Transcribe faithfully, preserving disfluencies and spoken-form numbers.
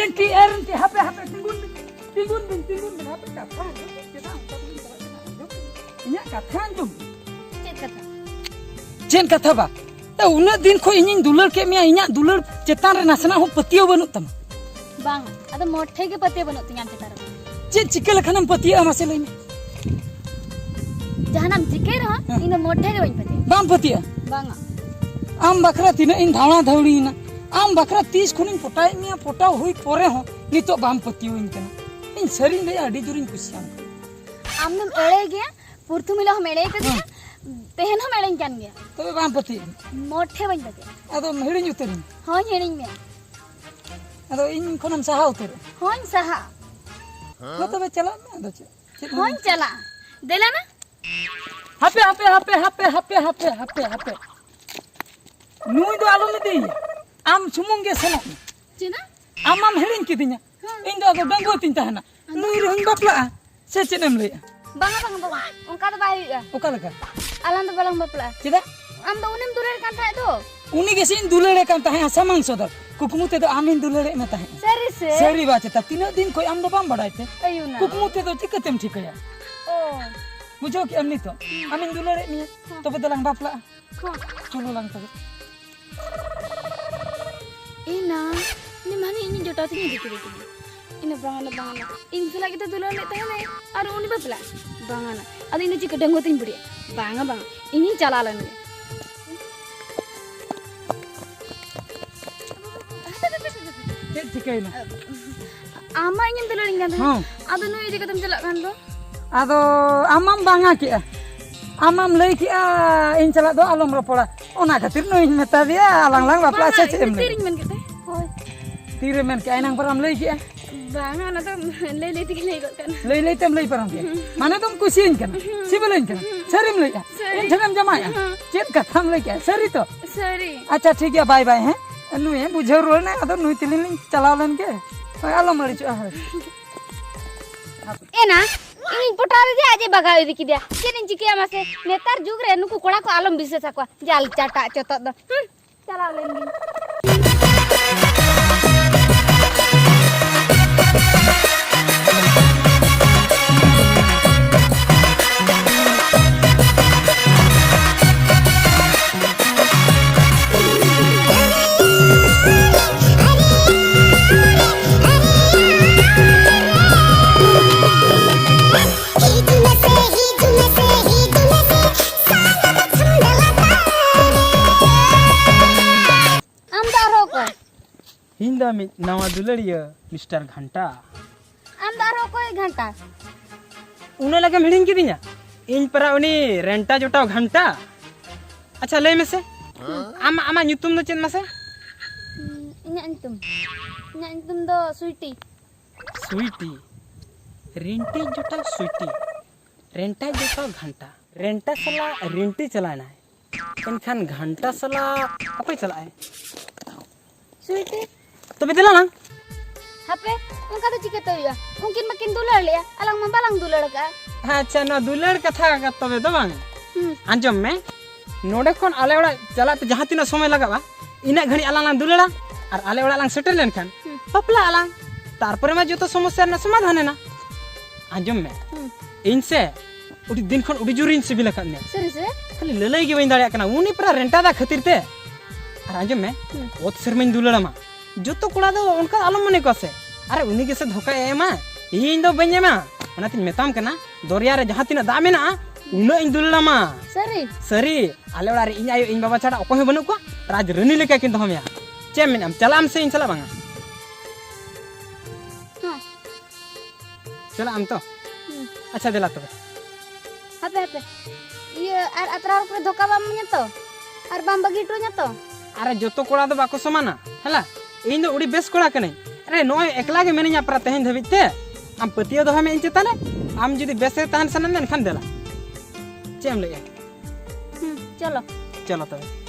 ᱟᱨ ᱦᱟᱯᱮ, ᱦᱟᱯᱮ, ᱛᱤᱸᱜᱩᱱ ᱵᱤᱱ, ᱛᱤᱸᱜᱩᱱ ᱵᱤᱱ, ᱛᱤᱸᱜᱩᱱ ᱵᱤᱱ, ᱦᱟᱯᱮ, ᱠᱟᱛᱷᱟ ᱟᱸᱡᱚᱢ ᱵᱤᱱ, ᱪᱮᱫᱟᱜ ᱚᱱᱠᱟ ᱵᱤᱱ ᱪᱟᱞᱟᱜ ᱠᱟᱱᱟ? ᱟᱸᱡᱚᱢ ᱵᱤᱱ᱾ ᱤᱧᱟᱹᱜ ᱠᱟᱛᱷᱟ ᱟᱸᱡᱚᱢ ᱵᱤᱱ᱾ ᱪᱮᱫ ᱠᱟᱛᱷᱟ? ᱪᱮᱫ ᱠᱟᱛᱷᱟ ᱵᱟ? ᱛᱚ, ᱩᱱᱟᱹᱜ ᱫᱤᱱ ᱠᱷᱚᱱ ᱤᱧᱤᱧ ᱫᱩᱞᱟᱹᱲ ᱠᱮᱫ ᱢᱮᱭᱟ, ᱤᱧᱟᱹᱜ ᱫᱩᱞᱟᱹᱲ ᱪᱮᱛᱟᱱ ᱨᱮ ᱱᱟᱥᱮᱱᱟᱜ ᱦᱚᱸ ᱯᱟᱹᱛᱭᱟᱹᱣ ᱵᱟᱹᱱᱩᱜ ᱛᱟᱢᱟ᱾ ᱵᱟᱝ, ᱟᱫᱚ ᱢᱚᱴᱷᱮ ᱜᱮ ᱯᱟᱹᱛᱭᱟᱹᱣ ᱵᱟᱹᱱᱩᱜ ᱛᱤᱧᱟ ᱟᱢ ᱪᱮᱛᱟᱱ ᱨᱮ᱾ ᱪᱮᱫ ᱪᱤᱠᱟᱹ ᱞᱮᱠᱷᱟᱱᱮᱢ ᱯᱟᱹᱛᱭᱟᱹᱜᱼᱟ, ᱢᱟᱥᱮ ᱞᱟᱹᱭ ᱢᱮ? ᱡᱟᱦᱟᱱᱟᱜ ᱮᱢ ᱪᱤᱠᱟᱹᱭ ᱨᱮᱦᱚᱸ, ᱦᱮᱸ᱾ ᱤᱧ ᱫᱚ ᱢᱚᱴᱷᱮ ᱜᱮ ᱵᱟᱹᱧ ᱯᱟᱹᱛᱭᱟᱹᱜᱼᱟ᱾ ᱵᱟᱢ ᱯᱟᱹᱛᱭᱟᱹᱜᱼᱟ? ᱵᱟᱝᱟ᱾ ᱟᱢ ᱵᱟᱠᱷᱨᱟ ᱛᱤᱱᱟᱹᱜ ᱤᱧ ᱫᱷᱟᱣᱲᱟ ᱫᱷᱟᱹᱣᱲᱤᱭᱮᱱᱟ, ᱟᱢ ᱵᱟᱠᱷᱨᱟ ᱛᱤᱥ ᱠᱷᱚᱱᱤᱧ ᱯᱚᱴᱟᱣᱮᱫ ᱢᱮᱭᱟ, ᱯᱚᱴᱟᱣ ᱦᱩᱭ ᱯᱚᱨᱮ ᱦᱚᱸ ᱱᱤᱛᱚᱜ ᱵᱟᱢ ᱯᱟᱹᱛᱭᱟᱹᱣᱟᱹᱧ ᱠᱟᱱᱟ᱾ ᱤᱧ ᱥᱟᱹᱨᱤᱧ ᱞᱟᱹᱭᱟ, ᱟᱹᱰᱤ ᱡᱳᱨᱤᱧ ᱠᱩᱥᱤᱭᱟᱢ ᱠᱟᱱᱟ᱾ ᱟᱢ ᱫᱚᱢ ᱮᱲᱮ ᱜᱮᱭᱟ, ᱯᱨᱚᱛᱷᱚᱢ ᱦᱤᱞᱳᱜ ᱦᱚᱸᱢ ᱮᱲᱮ ᱠᱟᱫᱤᱧᱟ, ᱦᱮᱸ᱾ ᱛᱮᱦᱮᱧ ᱦᱚᱸᱢ ᱮᱲᱮᱧ ᱠᱟᱱ ᱜᱮᱭᱟ᱾ ᱛᱚᱵᱮ ᱵᱟᱢ ᱯᱟᱹᱛᱭᱟᱹᱜᱼᱟ? ᱢᱚᱴᱷᱮ ᱵᱟᱹᱧ ᱯᱟᱹᱛᱭᱟᱹᱜᱼᱟ᱾ ᱟᱫᱚᱢ ᱦᱤᱲᱤᱧ ᱩᱛᱟᱹᱨᱤᱧᱟ? ᱦᱚᱸᱧ ᱦᱤᱲᱤᱧ ᱢᱮᱭᱟ᱾ ᱟᱫᱚ ᱤᱧ ᱠᱷᱚᱱᱮᱢ ᱥᱟᱦᱟ ᱩᱛᱟᱹᱨᱚᱜᱼᱟ? ᱦᱚᱸᱧ ᱥᱟᱦᱟᱜᱼᱟ᱾ ᱢᱟ ᱛᱚᱵᱮ ᱪᱟᱞᱟᱜ ᱢᱮ, ᱟᱫᱚ ᱪᱮᱫ? ᱪᱮᱫ ᱦᱚᱸᱧ ᱪᱟᱞᱟᱜᱼᱟ᱾ ᱫᱮᱞᱟ ᱱᱟ᱾ ᱦᱟᱯᱮ, ᱦᱟᱯᱮ, ᱦᱟᱯᱮ᱾ ᱱᱩᱭ ᱫᱚ ᱟᱞᱚᱢ ᱤᱫᱤᱭᱮᱭᱟ, ᱟᱢ ᱥᱩᱢᱩᱝ ᱜᱮ ᱥᱮᱱᱚᱜ ᱢᱮ᱾ ᱪᱮᱫᱟᱜ? ᱟᱢ ᱢᱟᱢ ᱦᱤᱲᱤᱧ ᱠᱤᱫᱤᱧᱟ᱾ ᱦᱮᱸ᱾ ᱤᱧ ᱫᱚ ᱟᱫᱚ ᱰᱟᱺᱜᱩᱣᱟᱹ ᱛᱤᱧ ᱛᱟᱦᱮᱱᱟ᱾ ᱟᱫᱚ? ᱱᱩᱭ ᱨᱮᱦᱚᱸᱧ ᱵᱟᱯᱞᱟᱜᱼᱟ, ᱥᱮ ᱪᱮᱫ ᱮᱢ ᱞᱟᱹᱭᱮᱜᱼᱟ? ᱵᱟᱝᱟ, ᱵᱟᱝᱟ, ᱵᱟᱝᱟ, ᱚᱱᱠᱟ ᱫᱚ ᱵᱟᱭ ᱦᱩᱭᱩᱜᱼᱟ᱾ ᱚᱠᱟ ᱞᱮᱠᱟ? ᱟᱞᱟᱝ ᱫᱚ ᱵᱟᱞᱟᱝ ᱵᱟᱯᱞᱟᱜᱼᱟ᱾ ᱪᱮᱫᱟᱜ? ᱟᱢ ᱫᱚ ᱩᱱᱤᱢ ᱫᱩᱞᱟᱹᱲ ᱠᱟᱱ ᱛᱟᱦᱮᱸᱫ ᱫᱚ᱾ ᱩᱱᱤ ᱜᱮᱥᱮ ᱤᱧ ᱫᱩᱞᱟᱹᱲᱮ ᱠᱟᱱ ᱛᱟᱦᱮᱸᱫ, ᱥᱟᱢᱟᱝ ᱥᱚᱫᱚᱨ᱾ ᱠᱩᱠᱢᱩ ᱛᱮᱫᱚ ᱟᱢᱤᱧ ᱫᱩᱞᱟᱹᱲᱮᱫ ᱢᱮ ᱛᱟᱦᱮᱸᱫ᱾ ᱥᱟᱹᱨᱤ ᱥᱮ? ᱥᱟᱹᱨᱤ ᱵᱟ ᱪᱮᱛᱟ, ᱛᱤᱱᱟᱹᱜ ᱫᱤᱱ ᱠᱷᱚᱱ ᱟᱢ ᱫᱚ ᱵᱟᱢ ᱵᱟᱰᱟᱭ ᱛᱮ? ᱟᱭᱩ ᱱᱟ᱾ ᱠᱩᱠᱢᱩ ᱛᱮᱫᱚ ᱪᱤᱠᱟᱹᱛᱮᱢ ᱴᱷᱤᱠᱟᱹᱭᱟ? ᱚ᱾ ᱵᱩᱡᱷᱟᱹᱣ ᱠᱮᱜᱼᱟᱢ ᱱᱤᱛᱚᱜ? ᱟᱢᱤᱧ ᱫᱩᱞᱟᱹᱲᱮᱫ ᱢᱮᱭᱟ, ᱦᱮᱸ᱾ ᱛᱚᱵᱮ ᱫᱚᱞᱟᱝ ᱵᱟᱯᱞᱟᱜᱼᱟ᱾ ᱦᱚᱸ᱾ ᱪᱚᱞᱚ ᱞᱟᱝ ᱛᱚᱵᱮ᱾ ᱮ ᱱᱟ, ᱩᱱᱤ ᱢᱟ ᱦᱟᱱᱮ ᱤᱧᱤᱡ ᱡᱚᱴᱟᱣ ᱛᱤᱧ ᱤᱫᱤ ᱠᱮᱫᱮ ᱛᱤᱧᱟ᱾ ᱤᱧ ᱫᱚ ᱵᱟᱝᱟ ᱱᱟ, ᱵᱟᱝᱟ ᱱᱟ᱾ ᱤᱧ ᱥᱟᱞᱟᱜ ᱜᱮᱛᱚ ᱫᱩᱞᱟᱹᱲ ᱞᱮᱫ ᱛᱟᱦᱮᱱᱟᱭ, ᱟᱨ ᱩᱱᱤ ᱵᱟᱯᱞᱟ? ᱵᱟᱝᱟ ᱱᱟ᱾ ᱟᱫᱚ ᱤᱧ ᱫᱚ ᱪᱤᱠᱟᱹ ᱰᱟᱺᱜᱩᱣᱟᱹ ᱛᱤᱧ ᱵᱩᱰᱷᱤᱜᱼᱟ? ᱵᱟᱝᱟ, ᱵᱟᱝᱟ᱾ ᱤᱧᱤᱧ ᱪᱟᱞᱟᱣ ᱞᱮᱱ ᱜᱮ᱾ ᱪᱮᱫ ᱪᱤᱠᱟᱹᱭᱮᱱᱟ? ᱟᱢ ᱢᱟ ᱤᱧᱮᱢ ᱫᱩᱞᱟᱹᱲᱤᱧ ᱠᱟᱱ ᱛᱟᱦᱮᱸᱫ᱾ ᱦᱚᱸ᱾ ᱟᱫᱚ ᱱᱩᱭ ᱤᱫᱤ ᱠᱟᱛᱮᱢ ᱪᱟᱞᱟᱜ ᱠᱟᱱ ᱫᱚ? ᱟᱫᱚ ᱟᱢ ᱢᱟᱢ ᱵᱟᱝᱟ ᱠᱮᱜᱼᱟ᱾ ᱟᱢ ᱢᱟᱢ ᱞᱟᱹᱭ ᱠᱮᱜᱼᱟ, ᱤᱧ ᱥᱟᱞᱟᱜ ᱫᱚ ᱟᱞᱚᱢ ᱨᱚᱯᱚᱲᱟ᱾ ᱚᱱᱟ ᱠᱷᱟᱹᱛᱤᱨ ᱱᱩᱭᱤᱧ ᱢᱮᱛᱟ ᱫᱮᱭᱟ, ᱟᱞᱟᱝ ᱞᱟᱝ ᱵᱟᱯᱞᱟᱜᱼᱟ, ᱵᱟᱝᱟ, ᱥᱮ ᱪᱮᱫ ᱤᱧ ᱮᱢ ᱞᱟᱹᱭ? ᱛᱤᱨᱤᱧ ᱢᱮᱱ ᱠᱮᱫ ᱛᱟᱦᱮᱸᱫ᱾ ᱦᱳᱭ᱾ ᱛᱤᱨᱮ ᱢᱮᱱ ᱠᱮᱜᱼᱟ? ᱮᱱᱟᱝ ᱯᱟᱨᱟᱢ ᱞᱟᱹᱭ ᱠᱮᱜᱼᱟ᱾ ᱵᱟᱝᱟ, ᱚᱱᱟ ᱫᱚ ᱞᱟᱹᱭ ᱞᱟᱹᱭ ᱛᱮᱜᱮ ᱞᱟᱹᱭ ᱜᱚᱫ ᱠᱟᱱᱟ᱾ ᱞᱟᱹᱭ ᱞᱟᱹᱭ ᱛᱮᱢ ᱞᱟᱹᱭ ᱯᱟᱨᱚᱢ ᱠᱮᱜᱼᱟ? ᱦᱩᱸ᱾ ᱢᱟᱱᱮ ᱫᱚᱢ ᱠᱩᱥᱤᱭᱟᱹᱧ ᱠᱟᱱᱟ? ᱦᱩᱸ᱾ ᱥᱤᱵᱤᱞᱟᱹᱧ ᱠᱟᱱᱟ? ᱦᱩᱸ᱾ ᱥᱟᱹᱨᱤᱢ ᱞᱟᱹᱭᱮᱜᱼᱟ? ᱥᱟᱹᱨᱤ᱾ ᱤᱧ ᱴᱷᱮᱱᱮᱢ ᱡᱟᱢᱟᱭᱮᱜᱼᱟ? ᱦᱩᱸ᱾ ᱪᱮᱫ ᱠᱟᱛᱷᱟᱢ ᱞᱟᱹᱭ ᱠᱮᱜᱼᱟ? ᱥᱟᱹᱨᱤ ᱛᱚ? ᱥᱟᱹᱨᱤ᱾ ᱟᱪᱪᱷᱟ, ᱴᱷᱤᱠ ᱜᱮᱭᱟ, ᱵᱟᱭ ᱵᱟᱭ, ᱦᱮᱸ? ᱱᱩᱭᱮ ᱵᱩᱡᱷᱟᱹᱣ ᱨᱩᱣᱟᱹᱲ ᱮᱱᱟ, ᱟᱫᱚ ᱱᱩᱭ ᱛᱤᱞᱤᱧ ᱞᱤᱧ ᱪᱟᱞᱟᱣ ᱞᱮᱱ ᱜᱮ᱾ ᱦᱳᱭ, ᱟᱞᱚᱢ ᱟᱹᱲᱤᱥᱚᱜᱼᱟ, ᱦᱳᱭ᱾ ᱮᱱᱟ, ᱤᱧᱤᱧ ᱯᱚᱴᱟᱣ ᱞᱮᱫᱮᱭᱟ, ᱟᱡ ᱮ ᱵᱟᱜᱟᱣ ᱤᱫᱤ ᱠᱮᱫᱮᱭᱟ᱾ ᱪᱮᱫ ᱤᱧ ᱪᱤᱠᱟᱹᱭᱟ ᱢᱟᱥᱮ? ᱱᱮᱛᱟᱨ ᱡᱩᱜᱽ ᱨᱮ ᱱᱩᱠᱩ ᱠᱚᱲᱟ ᱠᱚ ᱟᱞᱚᱢ ᱵᱤᱥᱥᱟᱹᱥ ᱟᱠᱚᱣᱟ᱾ ᱡᱟᱞ ᱪᱟᱴᱟᱜ ᱪᱚᱛᱚᱫ ᱫᱚ᱾ ᱦᱩᱸ, ᱪᱟᱞᱟᱣ ᱞᱮᱱ ᱜᱤᱧ᱾ ᱤᱧ ᱫᱚ ᱢᱤᱫ ᱱᱟᱣᱟ ᱫᱩᱞᱟᱹᱲᱤᱭᱟᱹ, ᱢᱤᱥᱴᱟᱨ ᱜᱷᱟᱱᱴᱟ᱾ ᱟᱢ ᱫᱚ ᱟᱨᱦᱚᱸ ᱚᱠᱚᱭ ᱜᱷᱟᱱᱴᱟ? ᱩᱱᱟᱹᱜ ᱞᱟᱜᱮᱢ ᱦᱤᱲᱤᱧ ᱠᱤᱫᱤᱧᱟ? ᱤᱧ ᱯᱟᱨᱟ ᱩᱱᱤ ᱨᱮᱱᱴᱟ ᱡᱚᱴᱟᱣ ᱜᱷᱟᱱᱴᱟ᱾ ᱟᱪᱪᱷᱟ, ᱞᱟᱹᱭ ᱢᱮᱥᱮ, ᱟᱢ, ᱟᱢᱟᱜ ᱧᱩᱛᱩᱢ ᱫᱚ ᱪᱮᱫ ᱢᱟᱥᱮ? ᱦᱩᱸ, ᱤᱧᱟᱹᱜ ᱧᱩᱛᱩᱢ, ᱤᱧᱟᱹᱜ ᱧᱩᱛᱩᱢ ᱫᱚ ᱥᱩᱭᱴᱤ᱾ ᱥᱩᱭᱴᱤ? ᱨᱮᱱᱴᱤ ᱡᱚᱴᱟᱣ ᱥᱩᱭᱴᱤ, ᱨᱮᱱᱴᱟ ᱡᱚᱴᱟᱣ ᱜᱷᱟᱱᱴᱟ᱾ ᱨᱮᱱᱴᱟ ᱥᱟᱞᱟᱜ ᱨᱮᱱᱴᱤ ᱪᱟᱞᱟᱣ ᱮᱱᱟᱭ, ᱮᱱᱠᱷᱟᱱ ᱜᱷᱟᱱᱴᱟ ᱥᱟᱞᱟᱜ ᱚᱠᱚᱭ ᱪᱟᱞᱟᱜ ᱟᱭ? ᱥᱩᱭᱴᱤ᱾ ᱛᱚᱵᱮ ᱫᱮᱞᱟ ᱞᱟᱝ᱾ ᱦᱟᱯᱮ, ᱚᱱᱠᱟ ᱫᱚ ᱪᱤᱠᱟᱹᱛᱮ ᱦᱩᱭᱩᱜᱼᱟ? ᱩᱱᱠᱤᱱ ᱢᱟᱠᱤᱱ ᱫᱩᱞᱟᱹᱲ ᱞᱮᱜᱼᱟ, ᱟᱞᱟᱝ ᱢᱟ ᱵᱟᱞᱟᱝ ᱫᱩᱞᱟᱹᱲ ᱟᱠᱟᱜᱼᱟ᱾ ᱟᱪᱪᱷᱟ, ᱱᱚᱣᱟ ᱫᱩᱞᱟᱹᱲ ᱠᱟᱛᱷᱟ ᱛᱚᱵᱮ ᱫᱚ ᱵᱟᱝ᱾ ᱦᱩᱸ᱾ ᱟᱸᱡᱚᱢ ᱢᱮ, ᱱᱚᱰᱮ ᱠᱷᱚᱱ ᱟᱞᱮ ᱚᱲᱟᱜ ᱪᱟᱞᱟᱜ ᱛᱮ ᱡᱟᱦᱟᱸ ᱛᱤᱱᱟᱹᱜ ᱥᱚᱢᱚᱭ ᱞᱟᱜᱟᱜᱼᱟ, ᱤᱱᱟᱹᱜ ᱜᱷᱟᱹᱲᱤᱡ ᱟᱞᱟᱝ ᱞᱟᱝ ᱫᱩᱞᱟᱹᱲᱟ, ᱟᱨ ᱟᱞᱮ ᱚᱲᱟᱜ ᱞᱟᱝ ᱥᱮᱴᱮᱨ ᱞᱮᱱᱠᱷᱟᱱ ᱦᱩᱸ᱾ ᱵᱟᱯᱞᱟᱜ ᱟᱞᱟᱝ᱾ ᱛᱟᱨᱯᱚᱨᱮ ᱢᱟ ᱡᱚᱛᱚ ᱥᱚᱢᱚᱥᱥᱟ ᱨᱮᱱᱟᱜ ᱥᱚᱢᱟᱫᱷᱟᱱ ᱮᱱᱟ᱾ ᱟᱸᱡᱚᱢ ᱢᱮ, ᱦᱩᱸ᱾ ᱤᱧ ᱥᱮ ᱟᱹᱰᱤ ᱫᱤᱱ ᱠᱷᱚᱱ ᱟᱹᱰᱤ ᱡᱳᱨᱤᱧ ᱥᱤᱵᱤᱞ ᱟᱠᱟᱫ ᱢᱮᱭᱟ᱾ ᱥᱟᱹᱨᱤ ᱥᱮ? ᱠᱷᱟᱹᱞᱤ ᱞᱟᱹᱞᱟᱹᱭ ᱜᱮ ᱵᱟᱹᱧ ᱫᱟᱲᱮᱭᱟᱜ ᱠᱟᱱᱟ, ᱩᱱᱤ ᱯᱮᱨᱟ ᱨᱮᱱᱴᱟ ᱫᱟ ᱠᱷᱟᱹᱛᱤᱨ ᱛᱮ᱾ ᱟᱨ ᱟᱸᱡᱚᱢ ᱢᱮ, ᱦᱩᱸ᱾ ᱚᱛ ᱥᱮᱨᱢᱟᱧ ᱫᱩᱞᱟᱹᱲᱟᱢᱟ, ᱡᱚᱛᱚ ᱠᱚᱲᱟ ᱫᱚ ᱚᱱᱠᱟ ᱟᱞᱚᱢ ᱢᱚᱱᱮ ᱠᱚᱣᱟ ᱥᱮ᱾ ᱟᱨᱮ, ᱩᱱᱤ ᱜᱮᱥᱮ ᱫᱷᱳᱠᱟᱭ ᱮᱢᱟ, ᱤᱧ ᱫᱚ ᱵᱟᱹᱧ ᱮᱢᱟ᱾ ᱚᱱᱟᱛᱤᱧ ᱢᱮᱛᱟᱢ ᱠᱟᱱᱟ, ᱫᱚᱨᱭᱟ ᱨᱮ ᱡᱟᱦᱟᱸ ᱛᱤᱱᱟᱹᱜ ᱫᱟᱜ ᱢᱮᱱᱟᱜᱼᱟ, ᱩᱱᱟᱹᱜ ᱤᱧ ᱫᱩᱞᱟᱹᱲᱟᱢᱟ᱾ ᱥᱟᱹᱨᱤ? ᱥᱟᱹᱨᱤ᱾ ᱟᱞᱮ ᱚᱲᱟᱜ ᱨᱮ ᱤᱧ ᱟᱭᱳ, ᱤᱧ ᱵᱟᱵᱟ ᱪᱷᱟᱰᱟ ᱚᱠᱚᱭ ᱦᱚᱸ ᱵᱟᱹᱱᱩᱜ ᱠᱚᱣᱟ᱾ ᱨᱟᱡᱽ ᱨᱟᱹᱱᱤ ᱞᱮᱠᱟ ᱠᱤᱱ ᱫᱚᱦᱚ ᱢᱮᱭᱟ᱾ ᱪᱮᱫ ᱮᱢ ᱢᱮᱱᱟ, ᱪᱟᱞᱟᱜ ᱟᱢ ᱥᱮ ᱤᱧ ᱥᱟᱞᱟᱜ ᱵᱟᱝᱟ? ᱦᱮᱸ᱾ ᱪᱟᱞᱟᱜ ᱟᱢ ᱛᱚ? ᱦᱩᱸ᱾ ᱟᱪᱪᱷᱟ, ᱫᱮᱞᱟ ᱛᱚᱵᱮ᱾ ᱦᱟᱯᱮ, ᱦᱟᱯᱮ᱾ ᱤᱭᱟᱹ, ᱟᱨ ᱟᱛᱨᱟ ᱦᱚᱨ ᱠᱚᱨᱮ ᱫᱷᱳᱠᱟ ᱵᱟᱢ ᱤᱢᱟᱹᱧᱟ ᱛᱚ? ᱟᱨ ᱵᱟᱢ ᱵᱟᱹᱜᱤ ᱦᱚᱴᱚ ᱟᱹᱧᱟ ᱛᱚ? ᱟᱨᱮ, ᱡᱚᱛᱚ ᱠᱚᱲᱟ ᱫᱚ ᱵᱟᱠᱚ ᱥᱚᱢᱟᱱᱟ, ᱦᱮᱞᱟ᱾ ᱤᱧ ᱫᱚ ᱟᱹᱰᱤ ᱵᱮᱥ ᱠᱚᱲᱟ ᱠᱟᱹᱱᱟᱹᱧ᱾ ᱟᱨᱮ, ᱱᱚᱜᱼᱚᱭ ᱮᱠᱞᱟ ᱜᱮ ᱢᱤᱱᱟᱹᱧᱟ ᱯᱨᱟ ᱛᱮᱦᱮᱧ ᱫᱷᱟᱹᱵᱤᱡ ᱛᱮ᱾ ᱟᱢ ᱯᱟᱹᱛᱭᱟᱹᱣ ᱫᱚᱦᱚᱭ ᱢᱮ ᱤᱧ ᱪᱮᱛᱟᱱ ᱨᱮ᱾ ᱟᱢ ᱡᱩᱫᱤ ᱵᱮᱥ ᱨᱮ ᱛᱟᱦᱮᱱ ᱥᱟᱱᱟᱢ ᱢᱮ, ᱮᱱᱠᱷᱟᱱ ᱫᱮᱞᱟ᱾ ᱪᱮᱫ ᱮᱢ ᱞᱟᱹᱭᱮᱜᱼᱟ? ᱦᱩᱸ, ᱪᱚᱞᱚ᱾ ᱪᱚᱞᱚ ᱛᱚᱵᱮ᱾